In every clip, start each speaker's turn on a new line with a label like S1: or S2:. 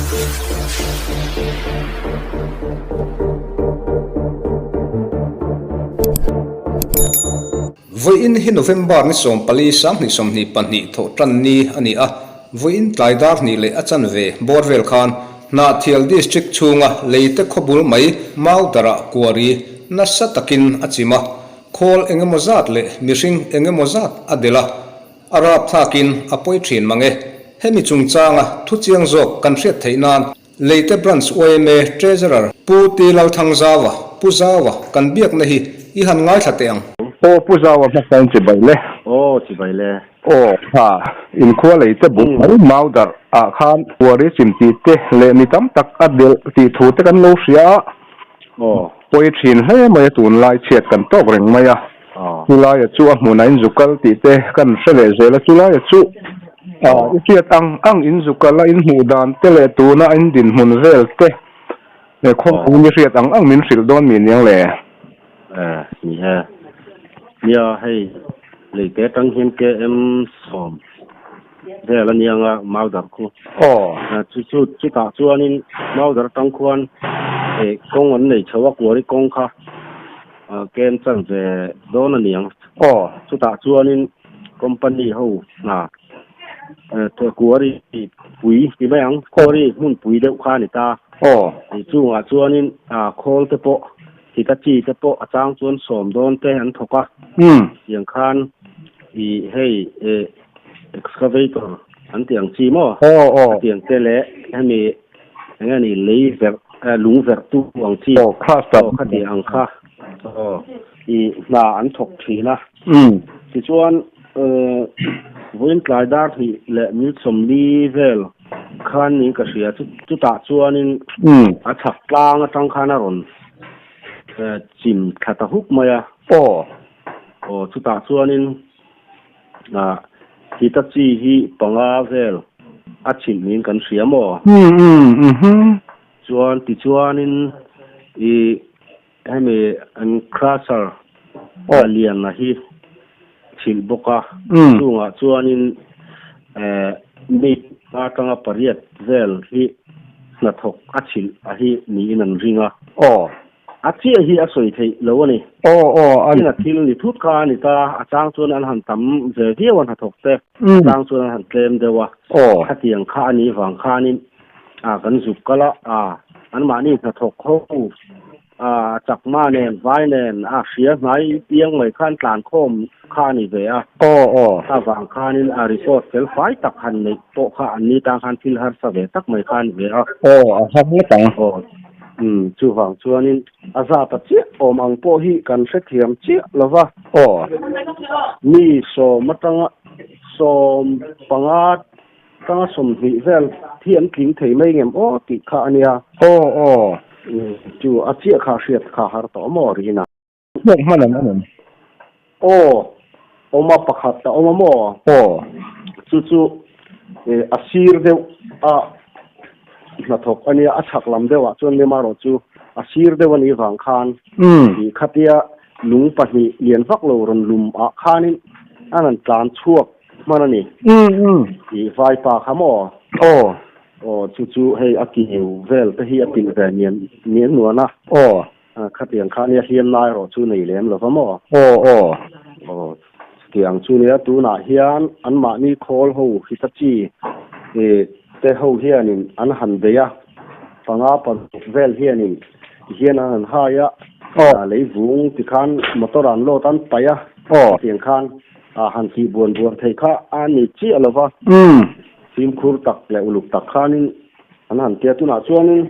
S1: Vawiin hi November ni 14 2022 thawh tan ni a ni a, vawiin tlai dar hnih leh a chanve bawr vel khan Hnahthial District chhunga leite khawbul mai Maudarah kuari nasa takin a chim a, khawl engemaw zat leh mihring engemaw zat a delh a, a rapthlakin a pawi thin mang e. Hemi chungchanga thu chiang zawk kan hriat theih nan Leite Branch yma Treasurer Pu T Lalthangzaua, Pu Zaua, kan biakna hi i han ngaithla teh ang.
S2: Aw Pu Zaua hmasain chibai le.
S3: Aw chibai le.
S2: Aw tha, inkhua leite bul mai Maudarh ah khan Puari chim tih te leh mi tam tak a delh tih thu te kan lo hria a.
S3: Aw.
S2: Pawi thin hle mai a tunlai chhiat kan tawk reng mai a. Chulaia chu a hmunah in zu kal tih te kan hre leh zel a, chulaia chu i hriat ang ang in zu kal a, in hmuh dan te leh tuna in dinhmun vel te leh khawngin i hriat ang ang min hrilh dawn mi niang le?
S3: Ni e. Nia hei leite atang hian KM 10 vel a niang a Maudar khu. Chu chu chutah chuanin Maudar atang khuan kawng an nei chho a, Kuari kawng kha. Kem chan ve dawn a niang.
S2: Aw.
S3: Chutah chuanin company ho hna quarry pui ti mai ang, quarry hmun pui deuh kha a ni ta.
S2: Aw.
S3: Chungah chuanin khawl te pawh, Hitachi te pawh a chang chuan sawm dawn te an thawk a. Tiang khan i hei excavator an tih ang chi maw?
S2: Aw aw.
S3: Tiang te leh hemi Eng nge ni lei verh eh lung verh tu ang chi
S2: Aw cluster
S3: aw khati ang kha aw i hna an thawk thin a.
S2: Umm.
S3: Tichuan eh vawiin tlai dar hnih leh mil 40 vel khan niin ka hria chu chutah chuanin
S2: Umm.
S3: a chhak tlang atang khan a rawn eh chim thla ta huk mai a.
S2: Aw.
S3: Aw chutah chuanin Ah, Hitachi hi panga vel a chhilh niin kan hria maw?
S2: Umm umm umm.
S3: Chuan tichuanin i hemi an crusher a lian a hi chhilh bawk a, chungah chuanin eh mi atanga pariat vel hi hnathawk a chhilh a hi niin an ring a.
S2: Aw.
S3: A chiah hi a sawi theih lo a ni.
S2: Aw aw a ni.
S3: Ina thil ni thut kha a ni ta, a chang chuan an han tam ve viau a hnathawk te, a chang chuan an han tlem deuh a.
S2: Aw.
S3: Khatiang kha a nih vang khanin a kan zuk kal a, a anmahni hnathawk ho a chakma nen vai nen a hria hnai piang mai khan tlan khawm kha a ni ve a.
S2: Aw aw.
S3: Kha vang khanin a report fel fai tak han neih pawh kha an ni tang khan thil harsa ve tak mai kha a ni ve a.
S2: Aw a har ngawt ang.
S3: Aw. Umm, chuvang chuanin a zata chiah awm ang pawh hi kan hrethiam chiah lo va.
S2: Aw.
S3: Mi 10 atanga 15 atanga 20 vel hi an tling thei mai ngem aw tih kha a nia.
S2: Aw aw.
S3: Umm, chu a chiah kha hriat kha har tawh maw Rina?
S2: Hmuak hman an awm em?
S3: Aw, awm a pakhat a awm a maw?
S2: Aw.
S3: Chu chu a sir deuh a hnathawk a nia, a chhak lam deuhah chuan lem erawh chu a sir deuh a nih vang khan i khatia lung pahnih lian vak lo rawn lum ah khanin an han tlan chhuak hman a ni. I vaipa kha maw?
S2: Aw.
S3: Aw, chu chu hei a kiu vel te hi a pilh ve nian nian nuan a.
S2: Aw.
S3: Khatiang kha nia hliam lai erawh chu nei lem lo va maw?
S2: Aw aw.
S3: Aw, chutiang chu nia tunah hian anmahni khawl ho Hitachi te ho hianin an han bei a, panga paruk vel hianin tihian an han hai a, lei vung tikhan motor an load an paih a, khatiang khan han tih buan buan theih kha a ni chiah lo va. Fimkhur tak leh uluk tak khanin An han tia tunah chuanin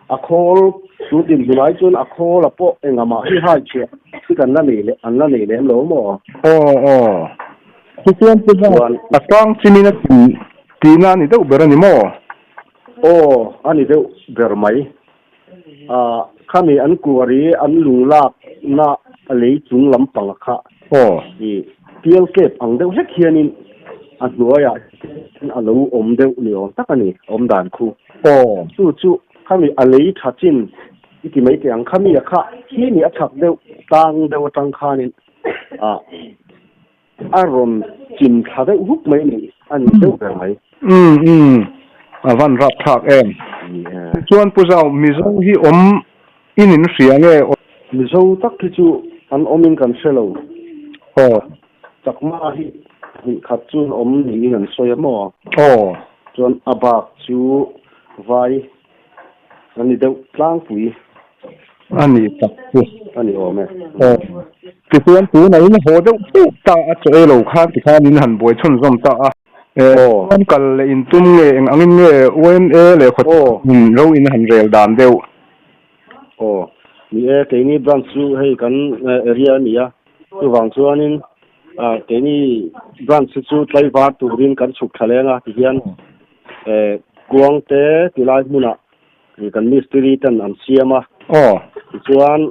S3: a khawl chu dinhmunah chuan a khawl a pawh engah mah hi hai chhiah hi kan la nei leh an la nei lem lo maw?
S2: Aw aw. Tichuan chu chuan a tlang chimin a chim tihna a ni deuh ber a ni maw?
S3: Aw a ni deuh ber mai. Ah khami an kuari an lung lakna a lei chung lampang kha
S2: Aw.
S3: I pial kep ang deuh hlek hianin a hnuaiah hian a lo awm deuh ni awm tak a ni, awm dan khu.
S2: Aw.
S3: Chu chu khami a lei tha chin i ti mai teh ang, khami a kha hi ni a chhak deuh tlang deuh atang khanin ah a rawn chim thla deuh huk mai ni a ni deuh ber mai.
S2: Umm umm, a van rapthlak em. Tichuan Pu Zau, Mizo hi awm in in hria nge?
S3: Mizo tak hi chu an awm in kan hre lo.
S2: Aw.
S3: Chakma hi hnih khat chu an awm niin an sawi a maw?
S2: Aw.
S3: Chuan a bak chu vai an ni deuh tlangpui.
S2: A ni tak chu.
S3: A ni awm e.
S2: Aw. Tichuan tunah in haw deuh deuh ta a chaw ei lo khan tikhan in han buai chhunzawm ta a.
S3: Aw.
S2: Chuan kal leh in tum nge eng angin nge YMA leh khawtlang ro in han rel dan deuh.
S3: Aw. Ni e, keini branch chu hei kan area a ni a, chuvang chuanin keini branch hi chu tlaivar turin kan chhuk thla leng a tihian kuangte tilai hmunah kan mistiri ten an siam a.
S2: Aw.
S3: Tichuan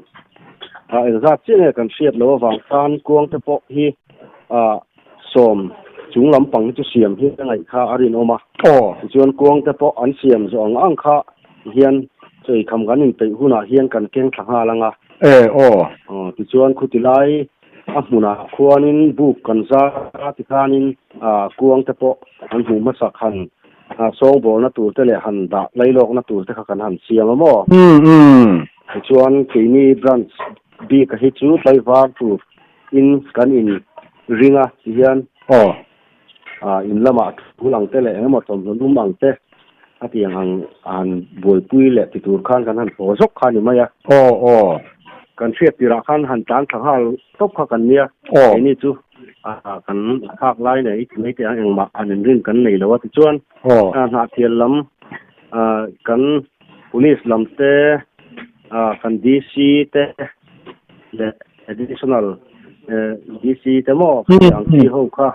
S3: engzat chiah nge kan hriat loh avang khan kuangte pawh hi sawm chung lampang hi chu siam hi a ngaih kha a rinawm a.
S2: Aw.
S3: Tichuan kuangte pawh an siam zawh ang ang kha hian chawi kham kan inpeih hunah hian kan keng thla nghal ang a.
S2: E, aw.
S3: Aw, tichuan khuti lai a hmunah khuanin buk kan zar a tikhanin kuangte pawh an hmuh hmasak han sawngbawlna tur te leh han dah lailawkna tur te kha kan han siam a maw?
S2: Umm umm.
S3: Tichuan keini branch bik a hi chu tlaivar tur in kan in ring a ti hian
S2: Aw.
S3: In lamah thul ang te leh engemaw thawmhnaw lum ang te a tiang ang han buaipui leh ti tur khan kan han haw zawk kha a ni mai a.
S2: Aw aw.
S3: Kan hriat tirah khan han tlan thla nghal tawp kha kan nia.
S2: Aw.
S3: Keini chu kan thlak lai nei i ti mai teh ang engmah an inrin kan nei lo a tichuan
S2: Aw.
S3: Hnahthial lam kan police lam te kan DC te leh additional DC te maw ang chi ho kha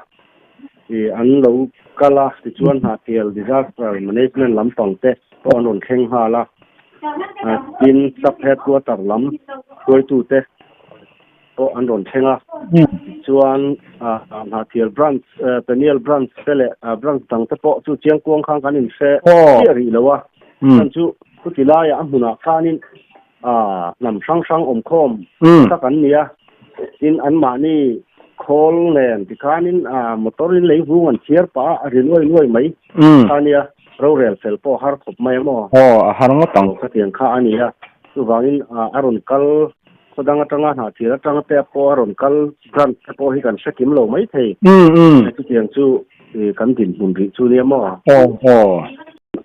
S3: an lo kal a tichuan Hnahthial disaster management lampang te pawh an rawn thleng nghal a tin sub headquarter lam hruaitute pawh an rawn thleng a tichuan Hnahthial branch Peniel branch te leh branch dang te pawh chu Chiangkuang khan kan inhre chiah rih lo a chhan chu chuti laiah a hmunah khanin hnam hrang hrang awmkhawm tak an ni a tin anmahni khawl nen tikhanin motor in lei vung an chhiar pah a ri nuai nuai mai kha a nia rorel fel pawh a har khawp mai a maw
S2: Aw a har ngawt ang.
S3: Khatiang kha a ni a chuvangin a rawn kal Khaw dang atanga Hnahthial atanga te pawh a rawn kal branch te pawh hi kan hre kim lo mai thei. Chutiang chu kan dinhmun rih chu nia maw?
S2: Aw aw.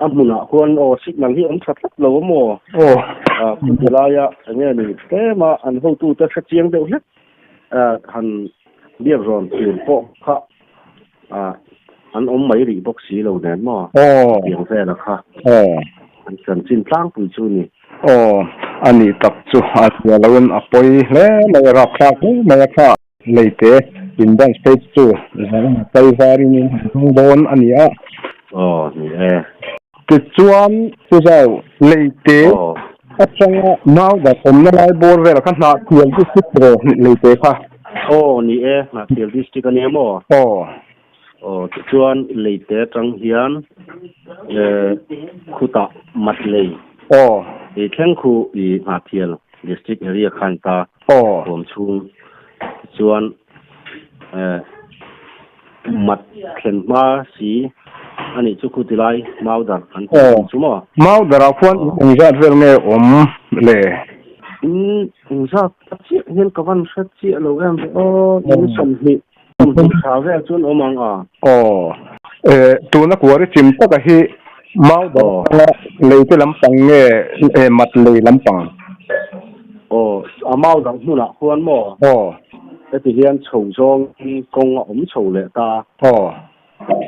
S3: A hmunah khuan aw signal hi awm tha tlat lo a maw?
S2: Aw.
S3: Khawti laia enge ni tlema an hotute hre chiang deuh hlek han biak rawn tur pawh kha an awm mai rih bawk si lo nen maw?
S2: Aw.
S3: Chutiang vela kha.
S2: Aw.
S3: An chanchin tlangpui chu ni.
S2: Aw, a nih tak chu a zia loin a pawi hle mai, a rapthlak hle mai a kha. Leite in dance phei chu zan a tlai varin in han hmang dawn a ni a.
S3: Aw, ni e.
S2: Tichuan, Chuzau, leite atanga nau dah awmna lai bawr vel kha Hnahthial district rawh leite kha.
S3: Aw, ni e, Hnahthial district a nia maw?
S2: Aw.
S3: Aw, tichuan leite atang hian khutah mat lei.
S2: Aw.
S3: I thleng khu i Hnahthial district area khan ta.
S2: Aw.
S3: Huam chhung. Tichuan mat thlen hma si a nih chu khu tilai Maudar an tih
S2: Aw.
S3: chu maw?
S2: Maudarah khuan engzat vel nge awm le?
S3: In engzat chiah hian ka van hre chiah lo em ve aw, in 20. Hmun tha vel chuan awm ang a.
S2: Aw. Eh, tuna kuari chim taka hi mau dang atanga leite lampang nge eh mat lei lampang?
S3: Aw, a mau dang hmunah khuan maw?
S2: Aw.
S3: Heti hian chho zawng kawng a awm chho leh ta.
S2: Aw.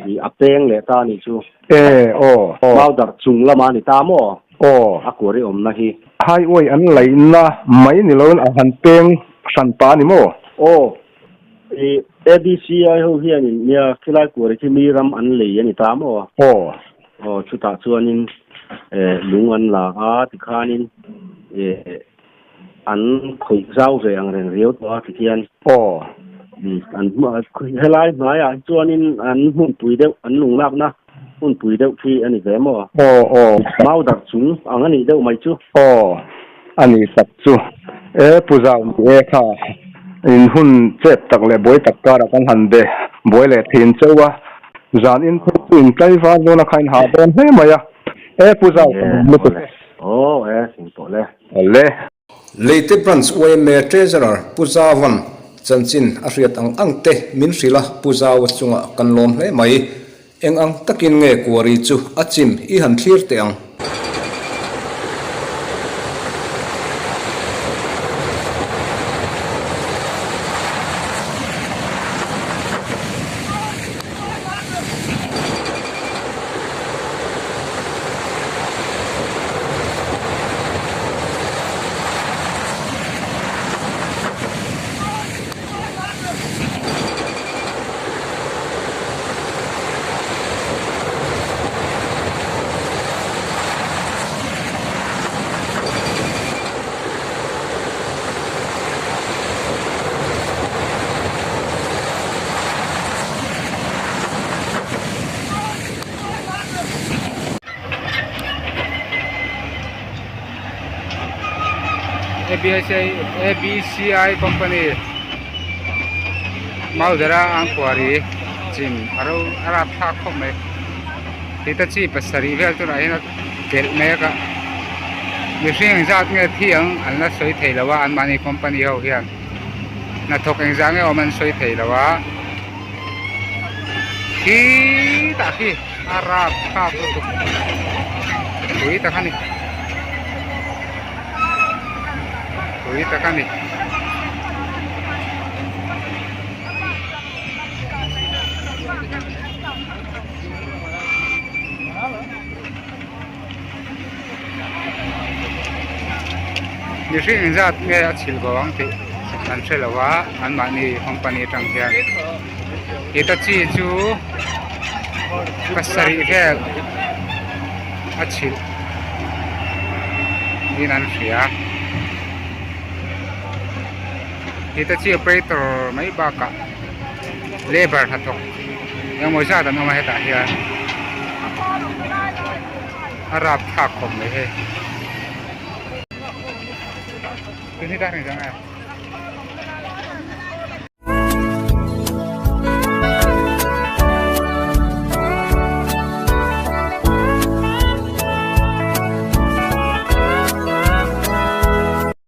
S3: I a peng leh ta anih chu.
S2: Eh, aw. Aw.
S3: Mau dar chung lama a ni ta maw?
S2: Aw.
S3: A kuari awmna hi.
S2: Highway an laihna mai ni loin a han peng hran ta a ni maw?
S3: Aw. I ABCI ho hianin nia khilai kuari khi mi ram an lei a ni ta maw?
S2: Aw.
S3: Aw, chutah chuanin eh lung an la a tikhanin eh an khawih zau ve ang reng riau tawh a tikhian.
S2: Aw.
S3: An helai hmaiah hi chuanin an hmunpui deuh an lung lakna hmunpui deuh khi a ni ve maw?
S2: Aw aw.
S3: Mau darh chung ang a nih deuh mai chu.
S2: Aw, a nih tak chu. E Pu Zau ni e kha in hun chep tak leh buai tak karah kan han be buai leh thin cheu a, zan in phei chu in tlaivar dawn a kha in hah dawn hle mai a. E Pu Zau ka lawm lutuk e.
S3: Aw e, eng pawh le.
S2: Awle.
S1: Leite Branch yma Treasurer Pu Zauvan chanchin a hriat ang ang te min hrilh a, Pu Zaua chungah kan lawm hle mai. Eng ang takin nge quarry chu a chim i han thlir teh ang?
S4: ABCI company Maldera ang quarry chim a ro a rap thlak khawp mai Hitachi pasarih vel tunah hian a kelh mek a mihring engzat nge thi ang an la sawi thei lo a anmahni company ho hian hnathawk engzah nge awm an sawi thei lo a khitah khi a rap thlak lutuk pui tak a ni pui tak a ni. Mihring engzat nge a chhilh bo ang tih an hre lo a anmahni company atang hian Hitachi chu pasarih vel a chhilh niin an hria Hitachi operator mai bakah labour hnathawk engemaw zat an awm a hetah hian a rapthlak khawp mai hei.